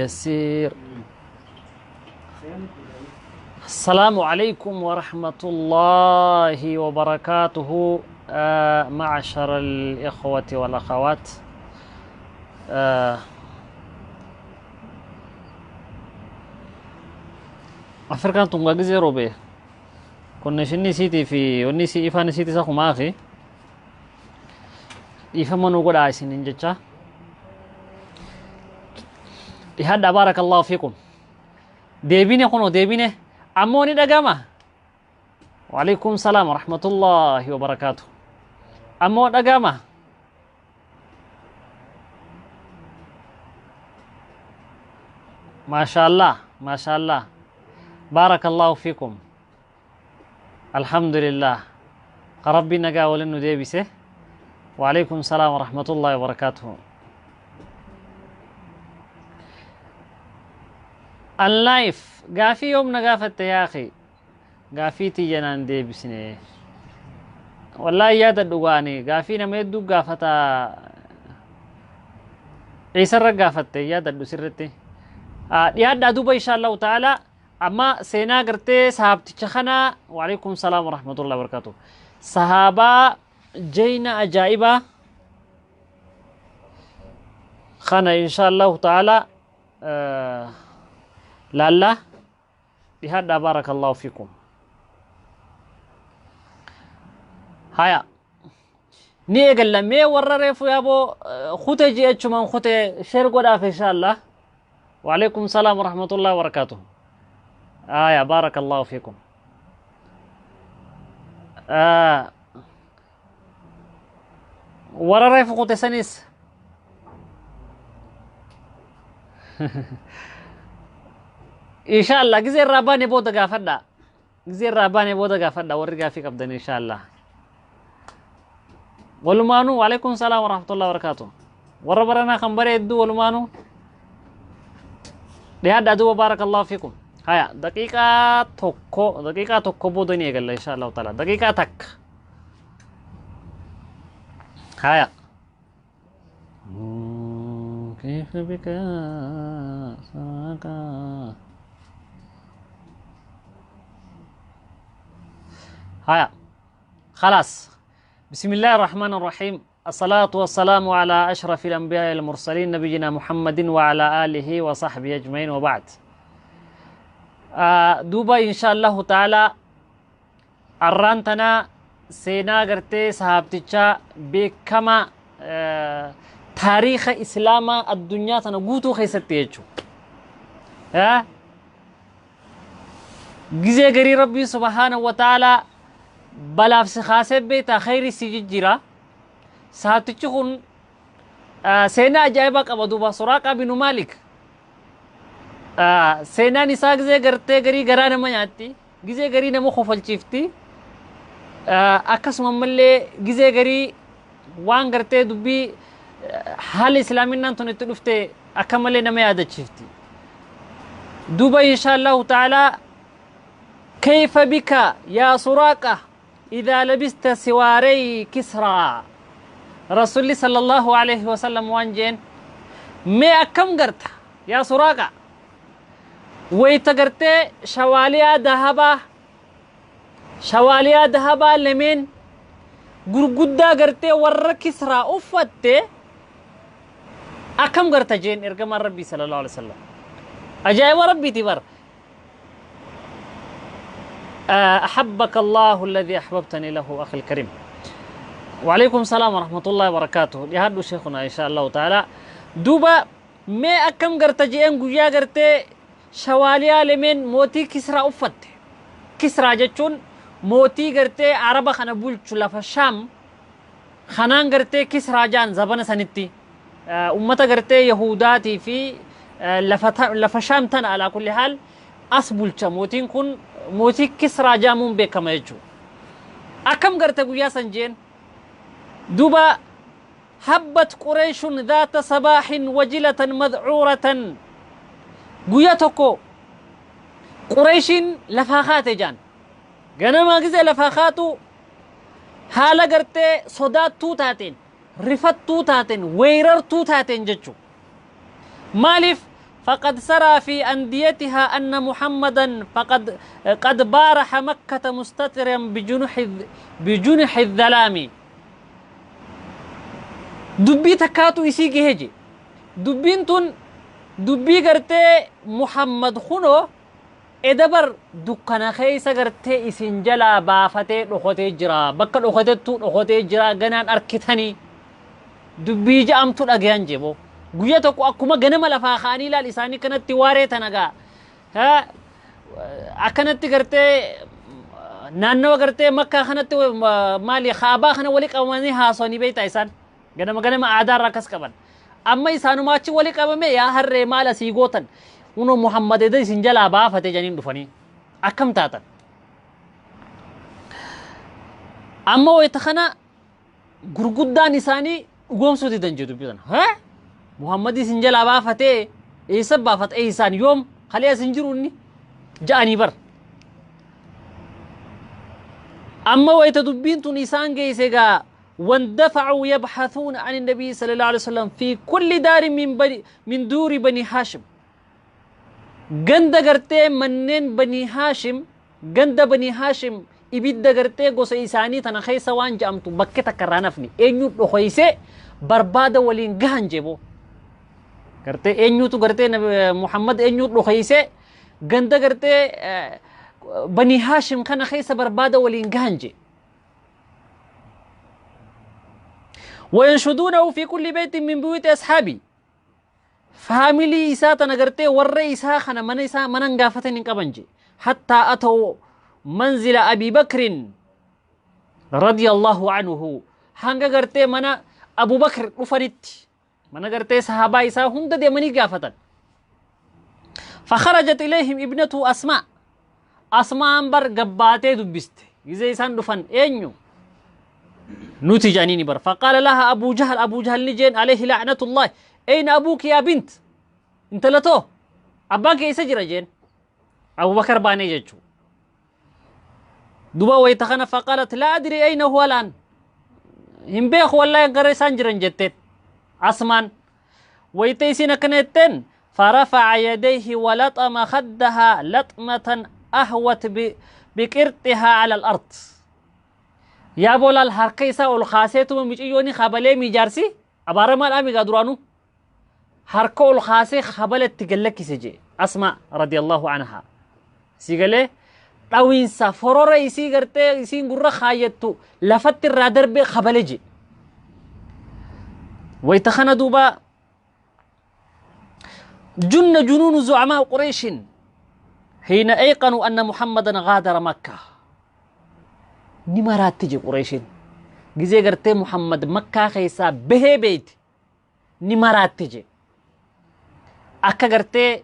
يسير. السلام عليكم ورحمة الله وبركاته. معشر الإخوة والأخوات، Afrikaan tun gisee robe connection isiitii fi wanni isii ifaan isiitii isa kumaa fi dhiifama nu godhaa isiniin jecha dhihaadha. Baarakallahu fiikum. Deebine kunoo deebine, ammoo ni dhagama. Waalaikum salaam warahmatullahi wabarakaatu. Ammoo dhagama. Maashaallah, maashaallah, baarakallahu fiikum. Alhamdulillah, rabbi nagaa walin nu deebise. Waalaikum salaam warahmatullahi wabarakaatuhu. Allaif gaafii yoom na gaafatte yaa akhi? Gaafii tiyya naan deebisne. Wallaahi yaada dhugaani gaafii nama hedduu gaafata. Eessarra gaafatte yaadadhu sirritti dhiyaadhaa. Duuba insha allahu ta'ala amma seenaa gartee sahaabticha kanaa. Waalaikum salaam warahmatullahi wabarakatuh. Sahaabaa jeyna ajaa'ibaa kana insha allahu ta'ala laallaa dhiyaadhaa. Baarakallahu fiikum. Haya, ni eegalla. Mee warra reefu yaaboo kute jechumaan kute share godhaaf insha allah. Waalaikum salaam warahmatullahi wabarakatuh. Haya, baarakallahu fiikum. Warra reefu kute sanis insha allah gizee irraa baane booda gaafadha. Gizee irraa baane booda gaafadha warri gaafii qabdan insha allah. Walumaanuu, waalaikum salaam warahmatullahi wabarakatuh. Warra baranaa kan bareeddu walumaanuu dhiyaadhaa. Duuba baarakallahu fiikum. Haya, daqiiqaa 1, daqiiqaa 1 booda ni eegalla insha allahu taala. Daqiiqaa 1. Haya. كيف بك ساقا. هيا خلاص. بسم الله الرحمن الرحيم. الصلاة والسلام على أشرف الأنبياء والمرسلين، نبينا محمد وعلى آله وصحبه أجمعين، وبعد. دوبا إن شاء الله تعالى arraan tana seenaa gartee sahaabtichaa beekamaa taariika islaamaa addunyaa tana guutuu keessatti jechuudha. Gizee garii Rabbii subhaanahu wa ta'aalaa balaaf si kaasee beektaa khayri si jijjiira. Sahaabtichi kun seenaa ajaa'ibaa qaba. Duuba Suraaqa binu Maalik. Seenaan isaa gizee gartee garii garaa nama nyaatti, gizee garii nama kofalchiifti. Akkasuma ammallee gizee garii waan gartee dubbii haala islaaminaan tun itti dhufte akka malee nama yaadachiifti. Duuba insha Allahu ta'aalaa كيف بك يا سراقة إذا لبست سواري كسرى. رسول صلى الله عليه وسلم waan jeen mee akkam garta yaa Suraaqa wayta gartee shawaaliyaa dahabaa, shawaaliyaa dahabaa lameen gurguddaa gartee warra Kisraa uffatte akkam garta jeen ergamaan Rabbii sallallahu alaihi wasallam. Ajaa'iba Rabbiiti bar. أحبك الله الذي أحببتني له أخي الكريم. وعليكم السلام ورحمة الله وبركاته. يهدو شيخنا إن شاء الله تعالى. دوبا mee akkam garta je'een guyyaa gartee shawaaliyaa lameen mootii Kisraa uffatte. Kisraa jechuun mootii gartee Araba kana bulchu, lafa Shaam kanaan gartee Kisraa jaan. Zabana sanitti ummata gartee Yahudaatii fi lafa Shaam tana alaa kulli haal as bulcha. Mootiin kun mootii Kisraa jaamuun beekama jechuudha. Akkam garte guyyaa san jeen. Duuba هبت قريش ذات صباح وجلة مذعورة. Guyyaa tokko Qureeshiin lafaa kaate jaan. Ganamaa gizee lafaa kaatu haala gartee sodaattuu taateen, rifattuu taateen, weerartuu taateen jechuudha. Maaliif? فقد سرى في أنديتها أن محمدا قد بارح مكة مستترا بجنح الظلام. دبي تكاتو إسي هجي دبينتون دبي قرتي محمد خنو إدبر دكنا خيسا قرتي إسن جلا بافتي لخوتي جرا بكا لخوتي تو لخوتي جرا غنان أركتني دبي جامتو أغيان جيبو guyyaa tokko akkuma ganama lafaa ka'anii ilaal isaanii kanatti waaree tana gaa akkanatti gartee naannawa gartee makkaa kanatti maali kaabaa kana wali qabamanii haasawanii beektaa isaan ganama ganama aadaa irraa akkas qaban amma isaanuma achi wali qabame yaa harree maal asii gootan unoo Muhammad eda isin jalaa baafate janiin dhufanii akkam taatan amma wayita kana gurguddaan isaanii dhugoomsuu didan jedhu dubbisan haa محمد سنجل أبافته إيسا بافت إيسان يوم خليها سنجروني جاني بر أما ويتدبين تنيسان جيسيغا واندفعوا يبحثون عن النبي صلى الله عليه وسلم في كل دار من دور بني هاشم غند غرتي منين بني هاشم غند بني هاشم إبيد غرتي غوس إيساني تنخيسا وان جامتو بكتا كرانفني إنيو لخيسي بربادة ولين غهن جيبو gartee eenyutu gartee Muhammad eenyutu dhokaysee ganda gartee Bani Hashim kana keessa barbaada waliin gahan je. وينشدونه في كل بيت من بيوت أصحابي فاميلي إساء تنغرتي ور إساء خنا من إساء من غافتن قبنجي حتى أتوا منزل أبي بكر رضي الله عنه hanga gartee mana أبو بكر رفرت من قرتي صحابة إساء هند ديمني قافتن فخرجت إليهم ابنته أسماء أسماء أنبر قباتي دبست إذا إسان دفن إنيو نوتي جانيني بر فقال لها أبو جهل أبو جهل نجين عليه لعنة الله أين أبوك يا بنت انت لتو أباك يسجر جين أبو بكر باني جتشو دبا ويتخنى فقالت لا أدري أين هو الآن هم بيخ والله قري سانجرن جتت عصمان ويتيسين كنتن فرفع يديه ولطم خدها لطمة أهوت بكرتها على الأرض يا بولا الحركيسة والخاسيتو مجيوني خبلي مجارسي أبارة ما الأمي قادرانو حركو الخاسي خبلت تقلك سجي أسماء رضي الله عنها سيقالي dhawiinsa forora isii gartee isiin gurra kaayyattu lafatti irraa darbee kabale je wayta kana duuba جن جنون زعماء قريش حين أيقنوا أن محمدا غادر مكة نمرات تجي قريش جزي قرتي محمد مكة خيسا به بيت نمرات تجي أكا قرتي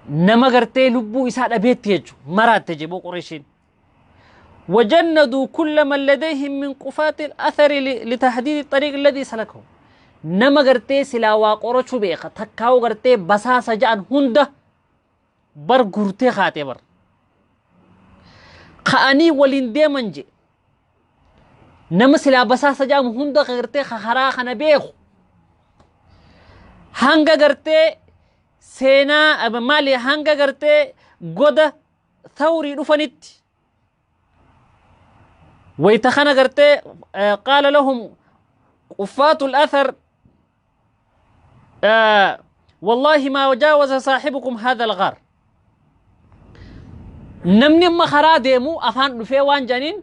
نما قرتي لبو إساء أبيت يجو مرات تجي بو قريشين وجندوا كل من لديهم من قفات الأثر لتحديد الطريق الذي سلكه نما قرتي سلاوا قرشو بيخ تكاو قرتي بساسة جان هنده بر قرتي خاتي بر خاني ولين ديمنجي نما سلا بساسة جان هنده قرتي خخرا خنا بيخ هنگا قرتي سينا مالي هنگا قرتي قد ثوري رفنت ويتخنا قرتي قال لهم قفات الأثر والله ما جاوز صاحبكم هذا الغار نمني ما خرا ديمو أفان رفي وان جانين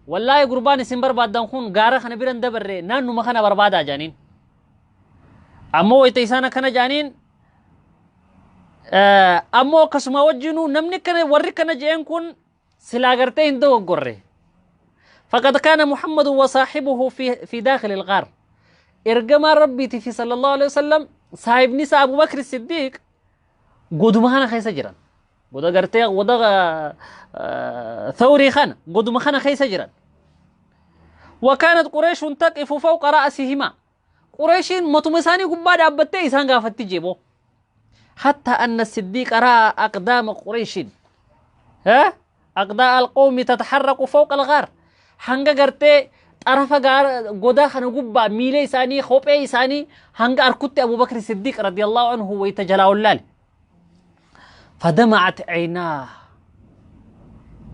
والله قربان سنبر بعد خون غارة خنا بيرن دبري نانو ما خنا بربادا جانين أمو ويتيسانا كنا جانين أمو كسما وجنو نمني كنا وري كنا جين كون سلاغرتين دو قري فقد كان محمد وصاحبه في داخل الغار إرجما ربي في صلى الله عليه وسلم صاحب نساء أبو بكر الصديق قدوم خانا خيس جيران قد قرتي قد ثوري خان قدوم خانا خيس جيران وكانت قريش تقف فوق رأسهما قريش متمساني قباد أبتي إسان قافت تجيبه حتى أن الصديق رأى أقدام قريش ها أقداء القوم تتحرك فوق الغار hanga gartee Xarafa gaara godaa kana gubbaa miila isaanii kophee isaanii hanga arkutti Abu Bakr Siddiq radiyallahu anhu wayta jalaa wallaale. Fadama'at aynaa,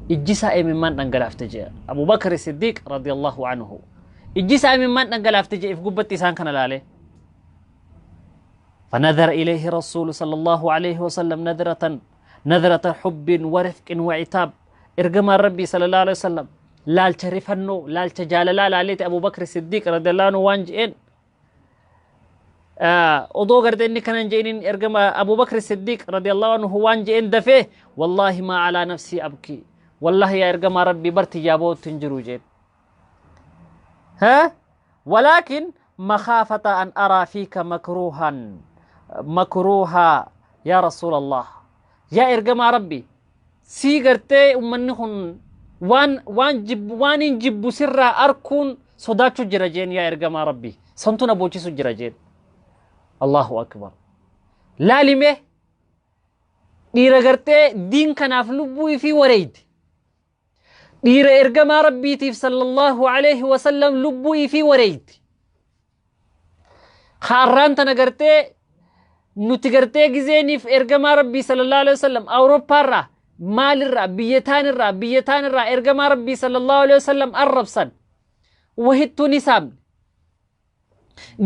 ijji isaa imimmaan dhangalaafte jee Abu Bakr Siddiq radiyallahu anhu, ijji isaa imimmaan dhangalaafte jee if gubbatti isaan kana laale. فنظر إليه رسول صلى الله عليه وسلم نظرة نظرة حب ورفق وعتاب. إرجما ربي صلى الله عليه وسلم لالcha rifannoo, laalcha jaalalaa laaleeti Abu Bakr Siddiq radiyallahu anhu waan je'een, odoo garte inni kanan je'inin ergama Abu Bakr Siddiq radiyallahu anhu waan je'een dafee: "Wallaahi maa alaa nafsii abkii, wallahi yaa ergamaa Rabbii, barti jaabootti hin jiru" jeen, ha, "walaakin makhaafata an araa fiika makruuhan makruuha yaa rasuul Allah, yaa ergamaa Rabbi, sii gartee ummanni kun waan jibbu, waan hin jibbu sirraa arkuun sodaachuu jira" jeen. "Yaa ergamaa Rabbi, santu na boochisu jira" jeen. Allahu akbar! Laalime, dhiira gartee diin kanaaf lubbuu ifii wareeyde, dhiira ergamaa Rabbiitiif sallallahu alaihi wasallam lubbuu ifii wareeyde. Kaarraan tana gartee nuti gartee gizeeniif ergamaa Rabbii sallallahu alaihi wasallam Awurooppaarraa, maalirraa, biyya taanirraa ergamaa Rabbii sallallahu alaihi wasallam arrabsan wahittuu ni saamne.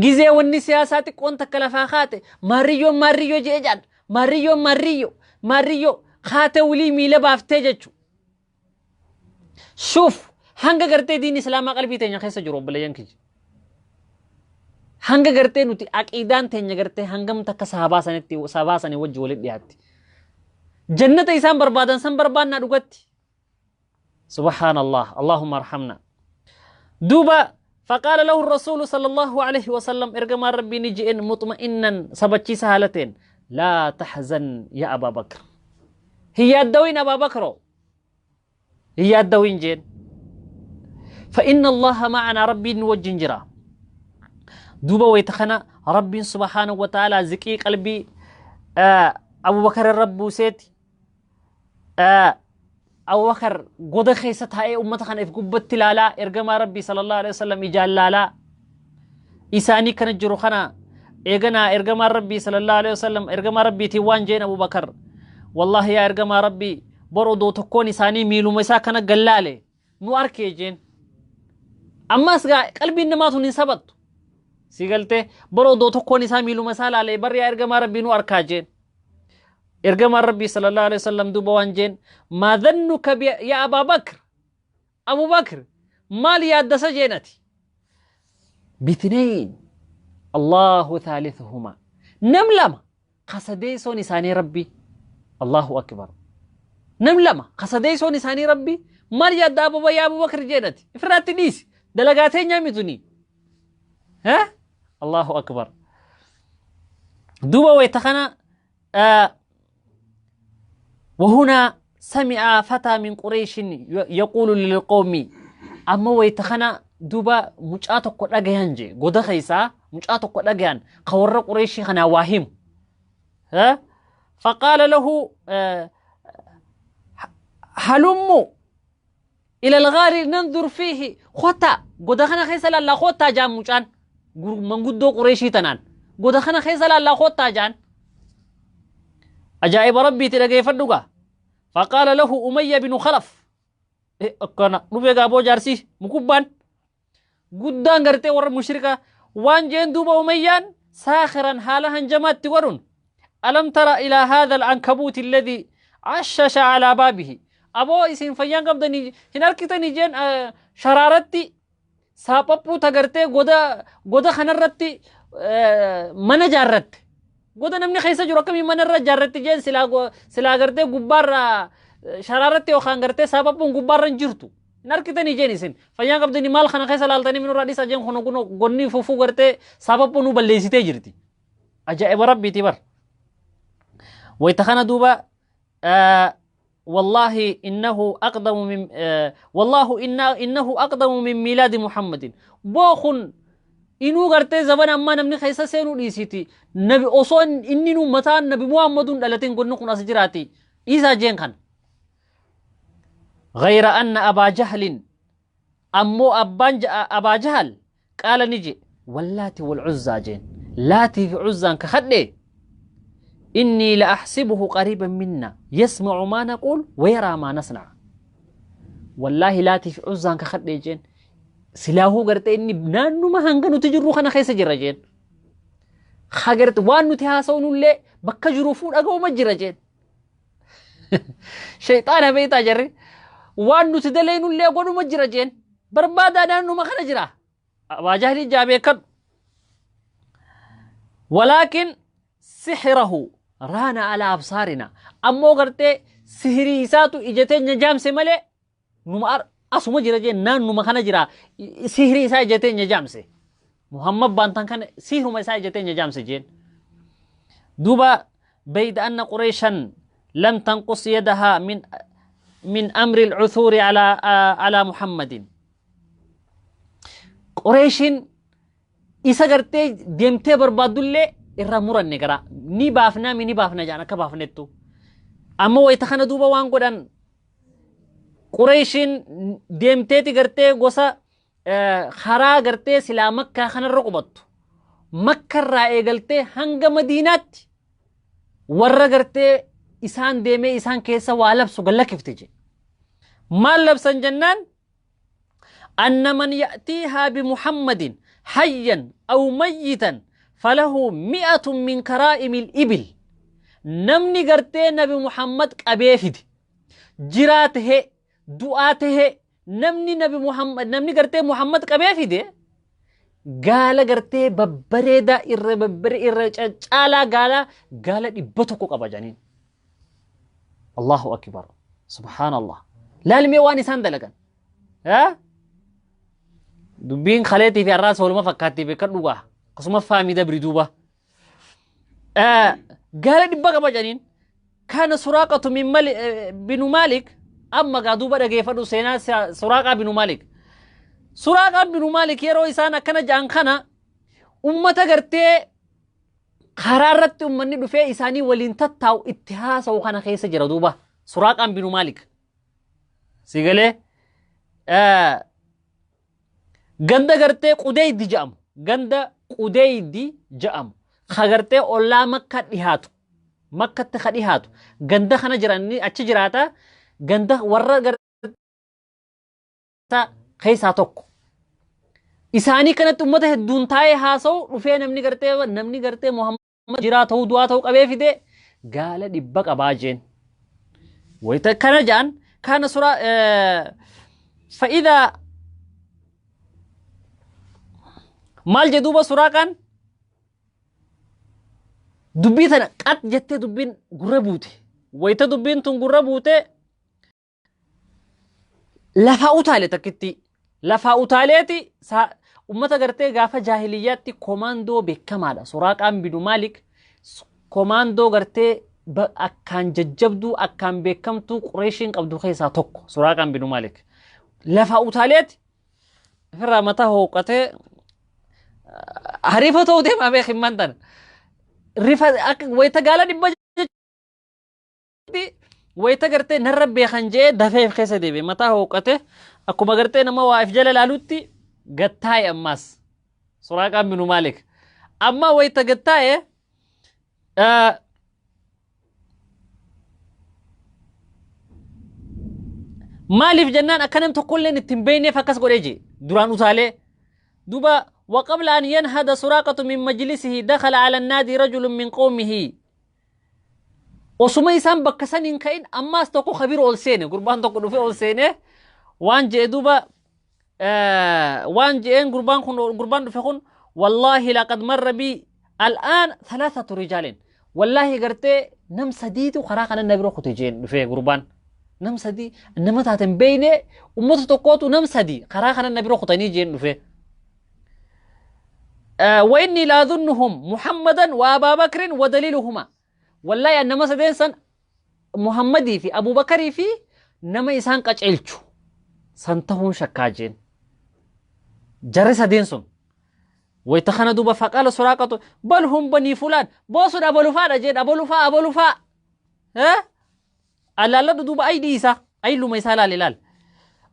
Gizee wanni siyaasaa xiqqoon takka lafaa kaate, maarriyyoon maarriyyoo je'e jedhan, maarriyyoon maarriyyo maarriyyoo kaate wulii miila baaftee jechu. Shuuf, hanga gartee diin islaamaa qalbii teenya keessa jiru, obboleeyyan kiyya. Hanga gartee nuti aqiidaan teenya gartee hangam takka sahabaa sanitti, sahabaa sanii wajji walitti dhiyaatti. Jannata isaan barbaadan san barbaannaa dhugatti. Subhaanallah, Allahumma arhamna. Duuba فقال له الرسول صلى الله عليه وسلم، إرجما ربي نجئن مطمئنا سبتشيس هالتين: "لا تحزن يا أبا بكر، هي الدوين أبا بكر، هي الدوين" جين. "فإن الله معنا، ربي نوجن جرا." دوبا ويتخنا ربي سبحانه وتعالى زكي قلبي أبو بكر الرب سيتي أبو بكر قد خيستها أي أمة خان إف لالا إرجما ربي صلى الله عليه وسلم إجال لالا إساني كان جرو خنا إيغنا إرجما ربي صلى الله عليه وسلم، إرجما ربي تيوان جين أبو بكر: "والله يا إرجما ربي، برودو تكون إساني ميلو مسا كان قلالي نو أركي" جين. أما أسقى قلبي إنما توني سبت سيقلته برودو تكون إساني ميلو مسا لالي بر يا إرجما ربي نو أركا جين. إرجما ربي صلى الله عليه وسلم دوبا وانجين: "ما ظنك يا أبا بكر، أبو بكر ما لي أدس جينتي باثنين الله ثالثهما؟" نملم قصدي سوني ساني ربي. الله أكبر! نملم قصدي سوني ساني ربي، ما لي أدى أبو يا أبو بكر جينتي إفرات ديس دلقاتين يامتني ها. الله أكبر! دوبا ويتخنا وهنا سمع فتى من قريش يقول للقوم. أما ويتخنا دوبا mucaa tokko dhagayan je, goda keeysaa mucaa tokko dhagayan ka warra Qureeshii kanaa waa himu. فقال له: "هلموا إلى الغار ننظر فيه، خطا goda kana keessa lallaa khottaa" jaan. Mucaan manguddoo Qureeshii tanaan "Goda kana keessa lallaa khottaa" jaan. Ajaa'iba Rabbiiti, dhageeffadhu gaa. فقال له أمية بن خلف، akkana dhufee gaaboo jaarsi mukubbaan guddaan gartee warra mushrika waan jeen duuba Umayyaan ساخرا haala hanjamaatti godhun: "ألم تر إلى هذا العنكبوت الذي عشش على بابه؟ Aboo, isin fayyaan qabdanii hin harkitanii?" jeen. Sharaaratti saaphaphuu tagartee goda kanarratti mana jaarratte, goda namni keessa jiru akkamii mana irra jaarratti jeen. Silaa gartee gubbaarra sharaaratti yookaan gartee saaphaphuun gubbaarra hin jirtu. "Hin harkitanii?" jeen. "Isin fayyaan qabdanii maal kana keessa laaltanii? Minurraa dhiisa" jeen. Kun gonni fufuu gartee saaphaphuu nu balleessitee jirti. Ajaa'iba Rabbiiti bar! Wayta kana duuba والله إنه أقدم من والله إنه أقدم من ميلاد محمد. بوخن inuu gartee zabana ammaa namni keessa seenuu dhiisiti, nabi osoo inni nu mataan Nabi Muhammadun dhalatin gonni kun as jiraati, dhiisaa jeen. Kan غير أن أبا جهل Ammoo abbaan Abaa Jahal qaala ni je, wallaati wal Uzzaa jeen. Laatii fi Uzzaan kakadhe, innii la axsibuhu qariiban minna yasmacu maa naquul wa yaraa maa nasnac. Wallaahi Laatii fi Uzzaan kakadhe jeen. Silaahuu gartee inni naannuma hanga nuti jirru kana keessa jira jeen. Ha garte waan nuti haasa'unullee bakka jiruufuu dhaga'uma jira jeen. Shayxaana beektaa jarri waan nuti dalaynullee godhuma jira jeen. Barbaadaa naannuma kana jira. Abaa Jahlii jaa beekadhu. Walaakin sixirahu raana alaa absaarina. Ammoo gartee sihirii isaatu ija teenya jaamse malee numa asuma jira jeen, naannuma kana jira, sihirii isaa ija teenya jaamse. Muhammad baantan kana sihiruma isaa ija teenya jaamse jeen. Duuba bayda anna Qureeshan lam tanqus yadahaa min amri al-cuthuuri ala Muhammadin. Qureeshin isa gartee deemtee barbaaddullee irraa muranne gara ni baafnaa mi ni baafna jaan akka baafnettu. Amma wayita kana duuba waan godhan, Qureeshin deemteeti gartee gosa karaa gartee silaa Makkaa kanarra qubattu. Makkarraa eegaltee hanga Madiinaatti warra gartee isaan deemee isaan keessa waa labsu gallakkifte je. Maal labsan jennaan, anna man ya'tiihaa bimuhammadin hayyan aw mayyitan falahu mi'atun min karaa'imil ibil. Namni gartee Nabi Muhammad qabee fide, jiraa tahee du'aa tahee, namni Nabi Muhammad, namni gartee Muhammad qabee fide, gaala gartee babbareedaa irra babbare irra caalaa gaala 100 qaba jedhaniin. Allahu akbar. Subhaanallah. Laalmee waan isaan dalagan. Dubbiin kaleetii fi har'aas waluma fakkaatti, beekadhu dhugaa. Akkasuma faamii dabri duuba. Gaala 100 qaba jedhaniin. Kana Suraaqatu min binu Maalik, amma gaa duuba dhageeffadhu seenaa Suraaqaa binu Maalik. Suraaqaan binu Maalik yeroo isaan akkana ja'an kana ummata gartee karaa irratti ummanni dhufee isaanii waliin tattaa'u itti haasa'u kana keessa jira duuba. Suraaqaan binu Maalik. Si galee ganda gartee Qudeydi jedhamu, ganda Qudeydi jedhamu ka gartee ollaa Makka dhihaatu, Makkatti ka dhihaatu, ganda kana jira, inni achi jiraata, ganda warra gartee keessaa tokko. Isaanii kanatti ummata hedduun taa'ee haasa'u dhufee namni gartee Muhammad jiraa ta'uu du'aa ta'uu qabee fide gaala 100 qabaa jeen. Wayita kana ja'an kana suraa fa'idaa maal jedhuuba, Suraaqaan dubbii tana qat jettee dubbiin gurra buute. Wayita dubbiin tun gurra buute lafaa utaale, takkitti lafaa utaaleeti. Ummata gartee gaafa jaahiliyyaatti komaandoo beekamaadha. Suraaqaan binu Maalik komaandoo gartee akkaan jajjabduu, akkaan beekamtuu Qureeshiin qabdu keessaa tokko Suraaqaan binu Maalik. Lafaa utaaleeti ofirraa mataa hooqatee hariifoo ta'uu deemaa beek himman tana. Rifa akka wayita gaala 100 wayita gartee narra beekan jee dafee keessa deebi'e, mataa hooqate, akkuma gartee nama waa if jala laalutti gattaa'e. Ammaas Suraaqaan binu Maalik amma wayita gattaa'e maaliif jennaan, akka nam tokkolleen ittiin beeyneef akkas godhee jee duraan utaalee duuba. وقبل أن ينهض سراقة من مجلسه دخل على النادي رجل من قومه. Osuma isaan bakka san hin ka'in ammaas tokko kabir ol seene, gurbaan tokko dhufe ol seene. Waan je'e duuba, waan je'een gurbaan kun, gurbaan dhufe kun, "Wallaahi laqad marra bi al'aan thalathatu rijaalin, wallaahi gartee nam sadiitu karaa kana na bira kute" jeen dhufe gurbaan. Nam sadii nama taaten beeyne, ummata tokkootu nam sadii karaa kana na bira kutanii jeen dhufe. وإني لأظنهم محمدا وأبا بكر ودليلهما. والله أنما سدين سن محمدي في أبو بكر في نما إسان قچلچو سنتهم شكاجين جري سدين سن. ويتخنا دوبا فقال سراقة بل هم بني فلان، بوسن أبو لفا جين، أبو لفا، أبو لفا. ها ألا دوبا أي ديسا أي لما يسالا للال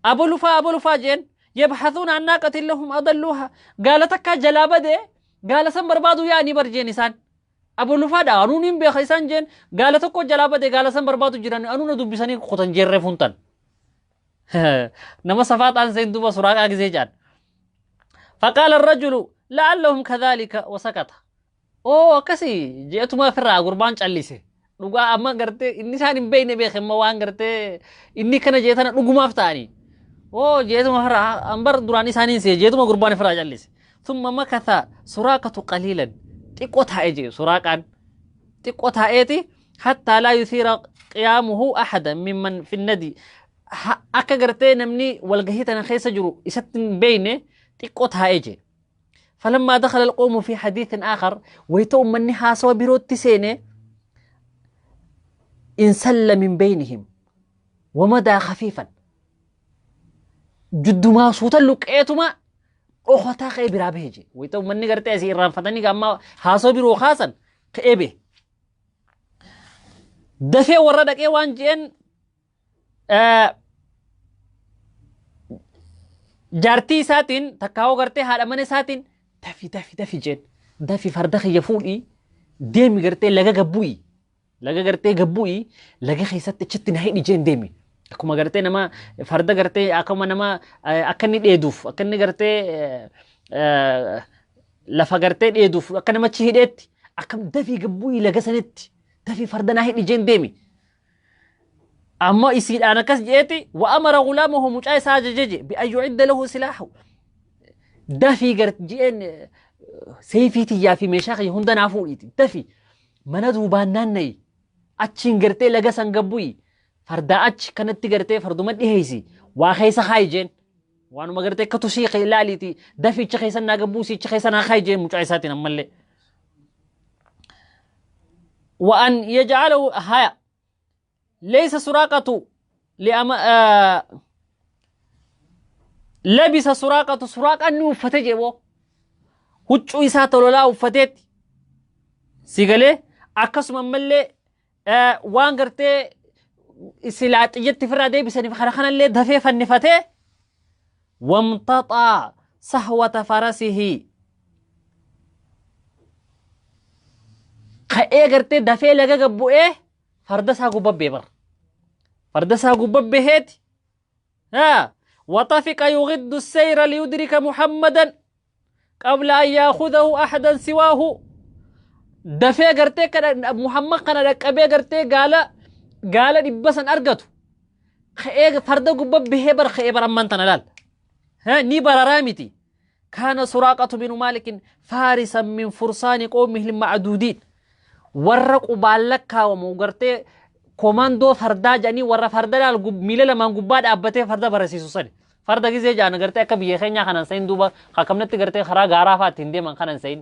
أبو لفا، أبو لفا جين. Yabxathuuna an naaqatin lahum adalluuha. Gaala takkaa jalaa bade gaala san barbaaduu yaa'anii bar jeen isaan. Abalufaadha anuun hin beeka isaan jeen gaala tokko jalaa bade gaala san barbaadu jiran anuu na dubbisanii kutan jeerree funtan. Nama safaaxaan seen duuba Suraaqaa gisee jaan. Faqaala rajulu la'allahum kadhaalika wasakata. Oo akkasi jeetuma ofirraa gurbaan callise. Dhugaa amma gartee inni isaan hin beekne beeke amma waan gartee inni kana jee tana dhugumaaf ta'anii. Oo jeetuma ofirraa ambar duraan isaaniin see jeetuma gurbaan ofirraa callise. Thumma makatha Suraaqatu qaliilan xiqqoo taa'ee jee Suraaqaan xiqqoo taa'eeti hattaa laa yuthiira qiyaamuhu ahadan mimman fi nadi akka gartee namni walgahii tana keessa jiru isatti hin beekne xiqqoo taa'ee jee. Falammaa dakhala alqawmu fi hadiithin aakhar wayita ummanni haasawa birootti seene insalla min beynihim wamadaa khafiifan juddumaa suuta luqqeetuma dhokataa ka'ee biraa bahe jee. Wayita ummanni gartee asii irraanfatanii gamma haasawa biroo kaasan ka'ee bahe. Dafee warra dhaqee waan je'een Jaartii isaatiin takkaawoo gartee haadha mana isaatiin dafi dafi dafi jeen dafi farda kiyya fuudhii deemi gartee laga gabbu'i laga gartee gabbu'i laga keessatti achitti na hidhi jeen deemi. Akkuma gartee nama farda gartee akkuma nama akka inni dheeduuf akka inni gartee lafa gartee dheeduuf akka namachi hidheetti akkam dafii gabbu'i laga sanitti dafii farda naa hidhi jeen deemi. Ammoo isiidhaan akkas je'eeti wa amara gulaamahu mucaa isaa ajaje je bi an yu'idda lahu silaahu dafii gar je'een seeyfii tiyyaa fi meeshaa kiyya hunda naa fuudhiiti dafi mana duubaan naanna'i achiin gartee laga san gabbu'i fardaa achi kanatti gartee farduma dhiheeysi waa keessa kaayi jeen waanuma gartee akka tusii kee ilaaliiti dafi icha keessa naa gabbuusi icha keessa naa kaayi jeen mucaa isaatiin ammallee. Wa an yaj'alahu haya Leysa Suraaqatu li'ama labisa Suraaqatu Suraaqaan ni uffate jeeboo huccuu isaa tololaa uffateetti si galee akkasuma ammallee waan gartee silaa xiyyatti ofirraa deebisaniif kana kanallee dafee fannifatee wamtaxaa sahwata farasihi ka'ee gartee dafee laga gabbu'ee farda isaa gubba bee bar farda isaa gubba beheeti haa waxafiqa yughiddu seyra liyudrika muhammadan qabla an yaakudahu ahadan siwaahu dafee gartee kana muhammad kana dhaqqabee gartee gaala gaala dhibba san argatu ka'ee farda gubba behee bar ka'ee bar ammaan tana laal haa ni bararaa miti kaana Suraaqatu binu Maalikin faarisan min fursaani qawmihi al-ma'duudiin. Warra qubaan lakkaawamu gartee komandoo fardaa jedhanii warra farda laal miila lamaan gubbaa dhaabbatee farda barasiisu sani. Farda gizee jedhan gartee akka biyya keenyaa kanan sayin duuba kakamnatti gartee karaa gaaraa fa'aa ittiin deeman kanan sayin.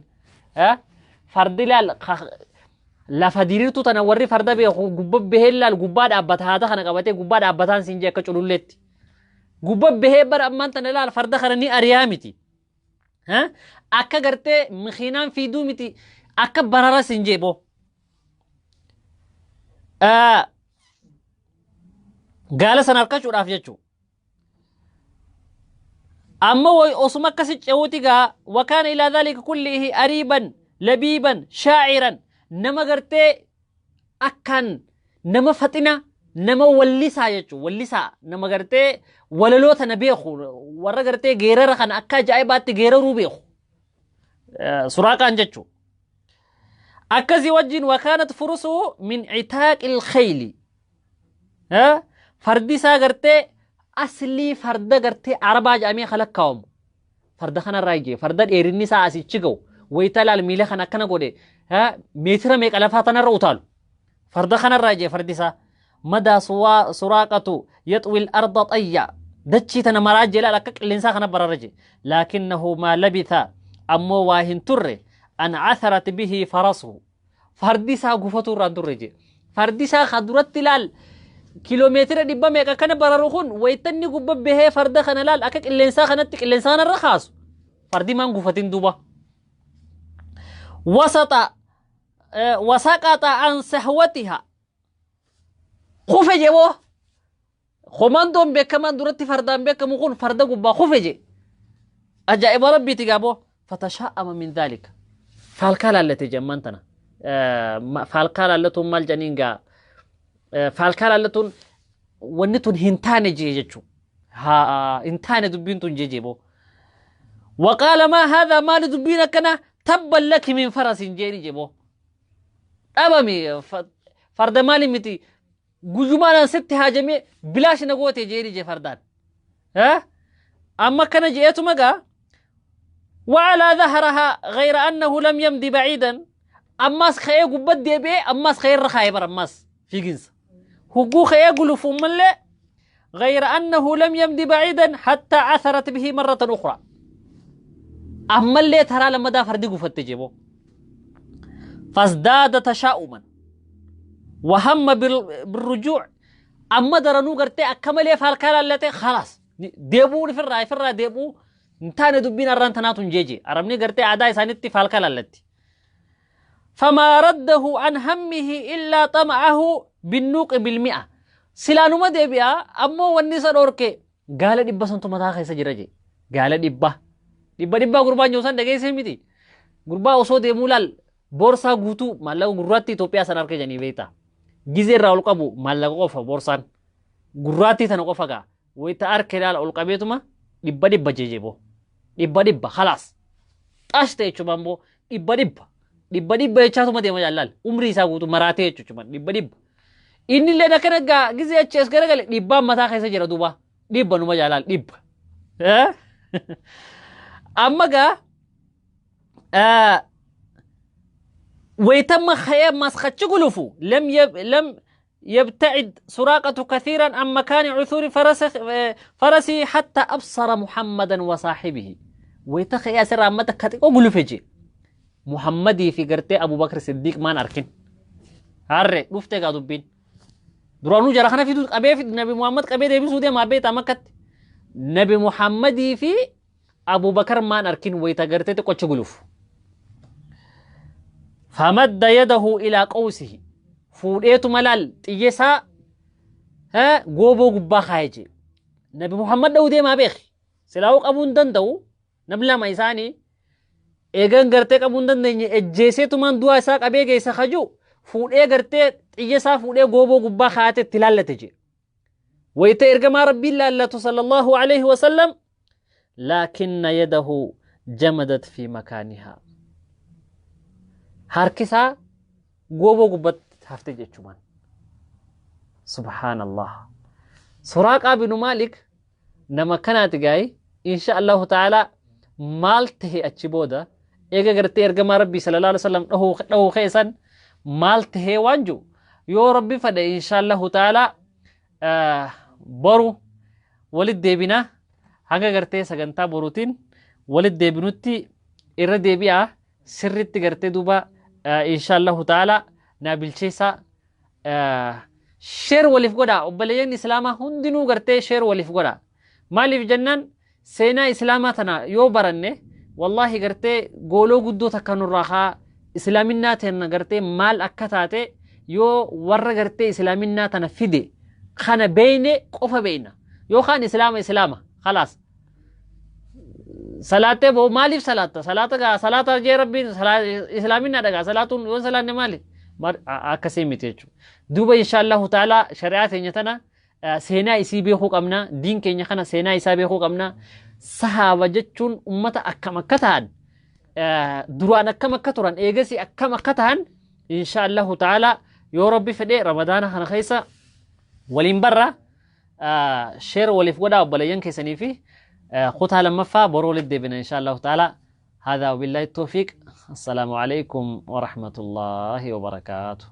Fardi laal lafa diriirtuu tana warri farda beeku gubba bahee laal gubbaa dhaabbata haata kana qabatee gubbaa dhaabbataan siin jee akka cululleetti. Gubba bahee bara ammaan tana laal farda kana ni ariyaa miti. Ha? Akka gartee makiinaan fiiduu miti akka barara sin jee boo. Gaala sana harkachuudhaaf jechuudha. Amma way osuma akkasi ce'uuti gaa wakaana ilaa dhaalika kullihi ariiban labiiban shaaciran nama gartee akkaan nama faxina nama wallisaa jechuun wallisaa nama gartee walaloo tana beeku warra gartee geerara kana akka ajaa'ibaatti geeraruu beeku Suraaqaan jechuun. Akkasii wajjin wakaanat furusuu min citaaqil khayli fardi isaa gartee aslii farda gartee arabaa jedhamee kalakkaa'amu farda kanarraa ijee farda dheerinni isaa asichi ga'u wayita laal miila kana akkana godhe meetira meeqa lafaa tanarra utaalu farda kanarraa ijee fardi isaa madaa Suraaqatu yaxwil arda xayya dachii tana maraa jee laal akka qilleensaa kana barara jee laakinnahu maa labitha ammoo waa hin turre an catharat bihi farasuhu fardi isaa gufatuu irraa hin turre jee fardi isaa ka duratti laal kiiloomeetira dhibba meeqa kana bararu kun waytanni gubba bahee farda kana laal akka qilleensaa kanatti qilleensaa kanarra kaasu fardi maan gufatin duuba wasata wasaqaxa an sahwatiha kufe jeboo Komandoon beekamaan duratti fardaan beekamu kun farda gubbaa kufe je. Ajaa'iba Rabbiiti gaaboo. Fatashaa'ama min dhaalika. Faalkaa laallate je ammaan tana. Faalkaa laallatuun maal jedhaniin gaa. Faalkaa laallatuun wanni tun hin taane jee jechuu. Haa hin taane dubbiin tun jee jeeboo. Waqaala maa haadhaa maali dubbiin akkana tabban laki min farasin jeeni jeeboo. Dhabami farda maali miti guyyumaan an sitti haajamee bilaash na goote jeeni jee fardaan. Amma akkana je'eetuma gaa وعلى ظهرها غير أنه لم يمضي بعيدا أماس خيه قبت ديبي أماس خير رخاي بر أماس في جنس هقو خيه قلوف من غير أنه لم يمضي بعيدا حتى عثرت به مرة أخرى أما اللي ترى لما دافر ديقو فتجيبه فازداد تشاؤما وهم بالرجوع أما درنو قرتي أكمل يفعل كلا التي خلاص ديبو في الرأي ديبو انتان دبين الران تناتون جيجي أرمني قرتي عداي سانتي فالكلا التي فما رده عن همه إلا طمعه بالنوق بالمئة سلانو ما ديبيا أمو والنساء أوركي قال دبا سنتو متاخي سجرجي قال دبا دبا دبا قربان جوسان دقي سيمتي قربا أصو ديمولال بورسا قوتو مالا قراتي توبيا سناركي جاني بيتا جزير راول قبو مالا قوفا بورسان قراتي تنقوفا قا ويتا أركي لال أولقابيتما دبا دبا جيجيبو دبا دبا خلاص تاشتي چوبامبو دبا دبا دبا دبا jechaatuma deema jaalal umrii isaa guutuu maraatee jechuudha dhibba dhibba inni illee akkana gaa gizee achi as garagale dhibbaan mataa keessa jira duuba dhibba numa jaalal dhibba amma gaa ويتم خيام مسخ gulufu لم يبتعد سراقة كثيرا عن مكان عثور فرسه حتى أبصر محمدا وصاحبه ويتخيا سر أمتك كتقو gulufeji محمدي في قرتي أبو بكر الصديق ما نركن هاري رفتي قادو بين درانو جرخنا في دوت قبي في نبي محمد قبي دي بسودي ما بيت أمكت نبي محمدي في أبو بكر ما نركن ويتقرتي تقوش قلوف فمد يده إلى قوسه فوريتو ملال تيسا ها غوبو غبا خايجي نبي محمد دو دي ما بيخ سلاوق أبو دندو نبلا ما يساني eegan gartee qabuu hin dandeenye ejjeeseetumaan du'a isaa qabee geessa kaju fuudhee gartee xiyya isaa fuudhee gooboo gubbaa kaa'ate itti laallate jedhe. Wayita ergamaa Rabbiin laallatu sallallahu alayhi wa sallam laakinna yadahu jamadat fi makaanihaa. Harki isaa gooboo gubbatti hafte jechumaan. Subhaanallah. Suraaqaa binu Maalik nama kanaati gaayi insha Allahu ta'ala maal tahe achi booda eega gartee ergamaa Rabbii sallallahu alaihi wasallam dhahuu keessan maal tahee waan jiru yoo Rabbi fedhe insha Allahu ta'ala boru walit deebina hanga gartee sagantaa boruutiin walit deebinutti irra deebi'a sirritti gartee duuba insha Allahu ta'ala naa bilcheessaa sheer waliif godha obboleeyyan islaamaa hundinuu gartee sheer waliif godha maaliif jennaan seenaa islaamaa tana yoo baranne wallaahi gartee gooloo guddoo takka nurraa haa islaaminaa tana gartee maal akka taate yoo warra gartee islaaminaa tana fide kana beeyne qofa beeyna yookaan islaama islaama khalaas salaatee boo maaliif salaatta salaata gaa salaata jee rabbiin islaaminaa dhagaa salaatuun yoo salaanne maali akkasii miti jechuudha duuba insha Allahu ta'ala shari'aa teenya tana seenaa isii beekuu qabna diin keenya kana seenaa isaa beekuu qabna sahaaba jechuun ummata akkam akka ta'an duraan akkam akka turan eegasi akkam akka ta'an insha Allahu ta'ala yoo rabbi fedhe ramadaana kana keessa waliin barra sheer waliif godhaa obboleeyyan keessanii fi kutaa lammaffaa boroo walitti deebina insha Allahu ta'ala هذا وبالله التوفيق السلام عليكم ورحمة الله وبركاته.